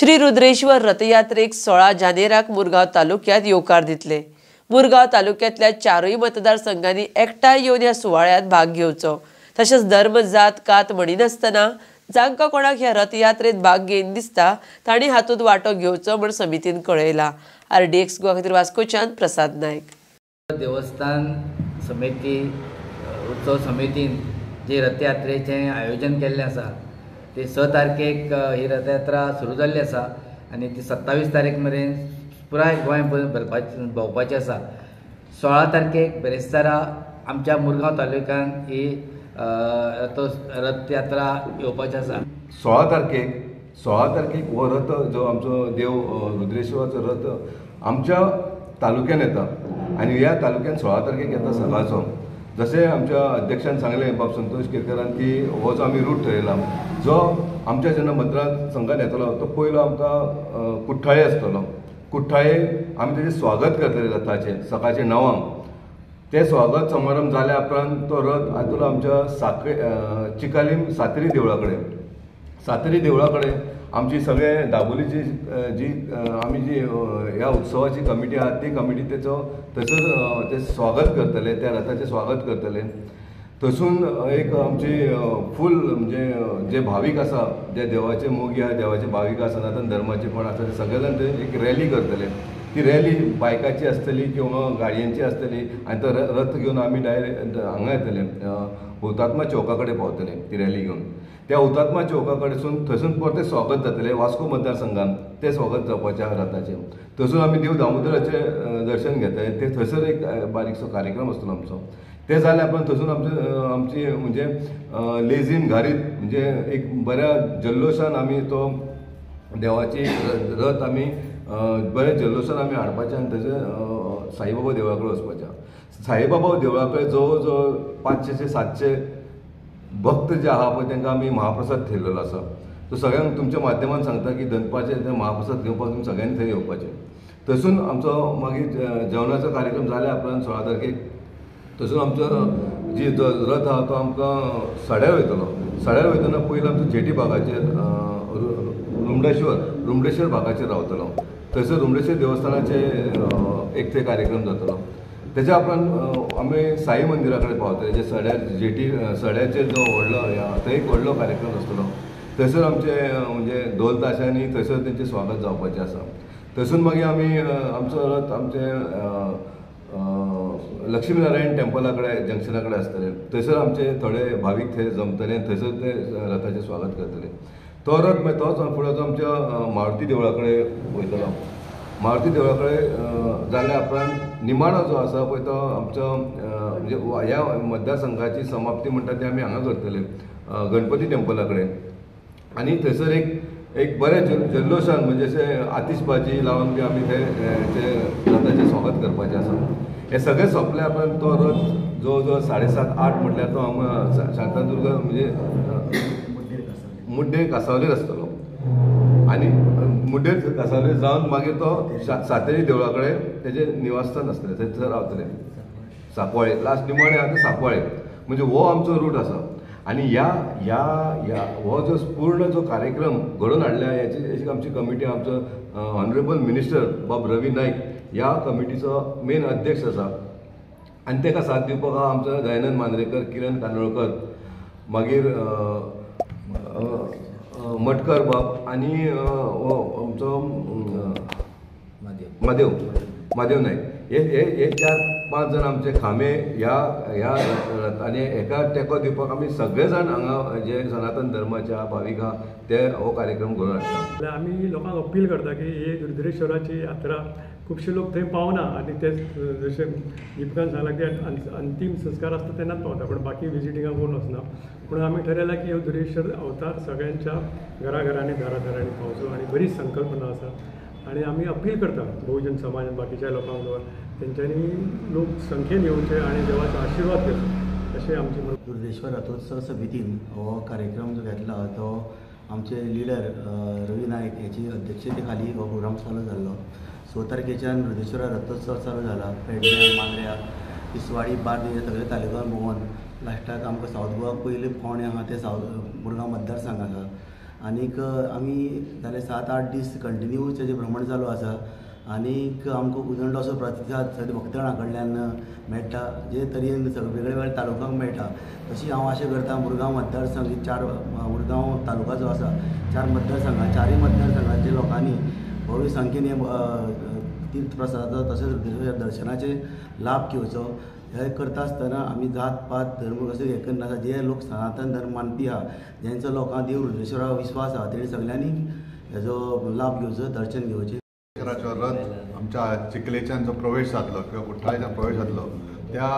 श्री रुद्रेश्वर रथयात्रेक 16 जानेराक मुरगांव तालुक्यात येवकार दितले. मुरगांव तालुक्यातल्या चारूय मतदारसंघांनी एकठांय येवन ह्या सुवाळ्यात भाग घेवचो. तशेंच धर्म जात कात म्हणिनासतना जांकां कोणाक ह्या रथयात्रेत भाग घेवन दिसता तांणी हातूंत वांटो घेवचो म्हूण समितीन कळयला. आरडीएक्स गोवा खातीर वास्कोच्यान प्रसाद नायक. देवस्थान समिती उत्सव समितीन जे रथयात्रेचें आयोजन केल्लें आसा ते 6 तारखेक ही रथयात्रा सुरू जाल्ली आसा आनी ती 27 तारीख मेरेन पुराय गोंय भोंवपाची आसा. 16 तारखेक बिरेस्तारा आमच्या मुरगांव तालुक्यान ही रथयात्रा येवपाची आसा. 16 तारखेक हो रथ जो आमचो देव रुद्रेश्वराचो रथ आमच्या तालुक्यान येता आनी ह्या तालुक्यान 16 तारखेक येता सकाळचो. जशें आमच्या अध्यक्षान सांगलें बाब संतोष केरकरान की हो जो आमी रूट ठरयला जो आमच्या जेन्ना मतदारसंघान येतलो तो पयलो आमकां कुठ्ठाळे आसतलो. कुठ्ठाळे आमी तेजें स्वागत करतले रथाचें सकाळचें 9 तें स्वागत समारंभ जाल्या उपरांत तो रथ आयतलो आमच्या साखळे चिकालीम सातेरी देवळा कडेन. सातेरी देवळा कडेन आमची सगळे दाबोलीची जी आमी जी ह्या उत्सवाची कमिटी आहा ती कमिटी तेचो थंयसर ते स्वागत करतले, त्या रथाचें स्वागत करतले. थंयसून एक आमची फूल म्हणजे जे भावीक आसा जे देवाचे मोगी आहा देवाचे भावीक आसा सनातन धर्माचे कोण आसा ते सगळे जाण थंय एक रॅली करतले. ती रॅली बायकाची आसतली किंवा गाडयांची आसतली आनी तो रथ घेवन आमी डायरेक्ट हांगा येतले हुतात्मा चौका कडेन पावतले ती रॅली घेवन. त्या हुतात्मा चौका कडसून थंयसून परतें स्वागत जातलें वास्को मतदारसंघान तें स्वागत जावपाचें आहा रथाचें. थंयसून आमी देव दामोदराचें दर्शन घेतले ते थंयसर एक बारीकसो कार्यक्रम आसतलो आमचो. तें जालें उपरांत थंयसून आमचें आमची म्हणजे लेझीम घारीत म्हणजे एक बऱ्या जल्लोशान आमी तो देवाची रथ आमी बऱ्या जल्लोशान आमी हाडपाचें आनी थंयसर साईबाबा देवळा कडेन वचपाचें. साईबाबा देवळा कडेन जवळ जवळ 500 ते 700 भक्त जे आहा पळय तांकां आमी महाप्रसाद थेयलेलो आसा. सो सगळ्यांक तुमच्या माध्यमान सांगता की दनपारचें ते महाप्रसाद घेवपाक तुमी सगळ्यांनी थंय येवपाचें. थंयसून आमचो मागीर जेवणाचो कार्यक्रम जाल्या उपरांत 16 तारखेक थंयसून आमचो जी रथ आहा तो आमकां सड्यार वयतलो. सड्यार वयतना पयलीं आमचो जेटी भागाचेर रुमडेश्वर भागाचेर रावतलो. थंयसर रुमडेश्वर देवस्थानाचे एक थंय कार्यक्रम जातलो. तेच्या उपरांत आमी साई मंदिरा कडेन पावतले जे सड्यार जेटी सड्याचेर जो व्हडलो थंय एक व्हडलो कार्यक्रम आसतलो. थंयसर आमचे म्हणजे ढोल ताशांनी थंयसर तेंचें स्वागत जावपाचें आसा. थंयसून मागीर आमी आमचो रथ आमचे लक्ष्मीनारायण टेम्पला कडेन जंक्शना कडेन आसतले. थंयसर आमचे थोडे भावीक थंय जमतले आनी थंयसर ते रथाचें स्वागत करतले. तो रथ मागीर तोच फुडें तो आमच्या मारुती देवळा कडेन वयतलो. मारुती देवळा कडेन जाल्या उपरांत निमाणो जो आसा पळय तो आमचो म्हणजे ह्या मतदारसंघाची समाप्ती म्हणटा ती आमी हांगा करतले गणपती टेम्पला कडेन. आनी थंयसर एक एक बरें जल्लोशान म्हणजे अशें आतिशबाजी लावन बी आमी थंय ते रथाचें स्वागत करपाचें आसा. हें सगळें सोंपल्या उपरांत तो रथ जवळ जवळ 7:30 8 म्हटल्यार तो हांगा शांतादुर्गा म्हणजे मुड्डेर कासावलेर आसतलो आनी मुड्डेर कासावलेर जावन मागीर तो सातेरी देवळा कडेन तेजें निवासस्थान आसतलें थंयसर रावतले. सांकवाळे लास्ट निमाणें आहा तें सांकवाळे म्हणजे हो आमचो रूट आसा. आनी ह्या ह्या ह्या हो जो पूर्ण जो कार्यक्रम घडोवन हाडल्या हेची आमची कमिटी आमचो ऑनरेबल मिनिस्टर बाब रवी नायक ह्या कमिटीचो मेन अध्यक्ष आसा आनी ताका साथ दिवपाक आहा आमचो दयानंद मांद्रेकर, किरण कानोळकर, मागीर मटकर बाब आनी आमचो म्हादेव नायक. हे हे 4-5 जाण आमचे खांबे ह्या ह्या आनी हेका तेंको दिवपाक आमी सगळे जाण हांगा जे सनातन धर्माचे भावीक आहा ते हो कार्यक्रम घडोवन हाडटा. आमी लोकांक अपील करता की ही रुद्रेश्वराची यात्रा खुबशे लोक थंय पावना आनी ते जशें दीपकान सांगलां की अंतीम संस्कार आसता तेन्नाच पावता, पूण बाकी विजिटिंगाक कोण वचना. पूण आमी ठरयलां की हो रुद्रेश्वर अवतार सगळ्यांच्या घराघरांनी दारादारांनी पावचो आनी बरी संकल्पना आसा. आनी आमी अपील करता बहुजन समाज आनी बाकीच्या लोकांक तेंच्यांनी लोक संख्येन येवचे आनी देवाचो आशिर्वाद घेवचो अशें आमची. रुद्रेश्वर रथोत्सव समितीन हो कार्यक्रम जो घेतला तो आमचे लिडर रवी नायक हेची अध्यक्षते खाली हो प्रोग्राम चालू जाल्लो. 6 तारखेच्यान रुद्रेश्वर रथोत्सव चालू जाला. पेडण्या, मांद्र्या, तिसवाडी, बार्देस सगळे तालुक्यान भोंवन लास्टाक आमकां सावथ गोवा पयले पावणे आहा ते सावथ मुरगांव मतदारसंघ आसा. आनीक आमी जाले 7-8 दीस कंटिन्यू तेजें भ्रमण चालू आसा आनीक आमकां उदंड असो प्रतिसाद सगळे भक्तगणा कडल्यान मेळटा, जे तरेन वेगळे वेगळे तालुक्यांक मेळटा. तशी हांव आशा करता मुरगांव मतदारसंघ 4 मुरगांव तालुका जो आसा 4 मतदारसंघां, 4 मतदारसंघांच्या लोकांनी भव्य संख्येन हे तीर्थप्रसादाचो तशेंच दर्शनाचे लाभ घेवचो. हे करता आसतना आमी जात पात धर्म कशें हें करनासता, जे लोक सनातन धर्म मानपी आहा, जेंचो लोकांक देव रुद्रेश्वरा विश्वास आहा, तेणी सगळ्यांनी हेजो लाभ घेवचो, दर्शन घेवचें. रथ आमच्या चिखलेच्यान जो प्रवेश जातलो किंवा कुठ्ठाळेच्यान प्रवेश जातलो त्या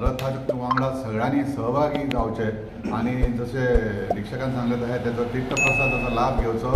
रथाच्या वांगडा सगळ्यांनी सहभागी जावचे आनी जशें रिक्षकान सांगलें तशें तेजो तीर्थप्रसादाचो लाभ घेवचो.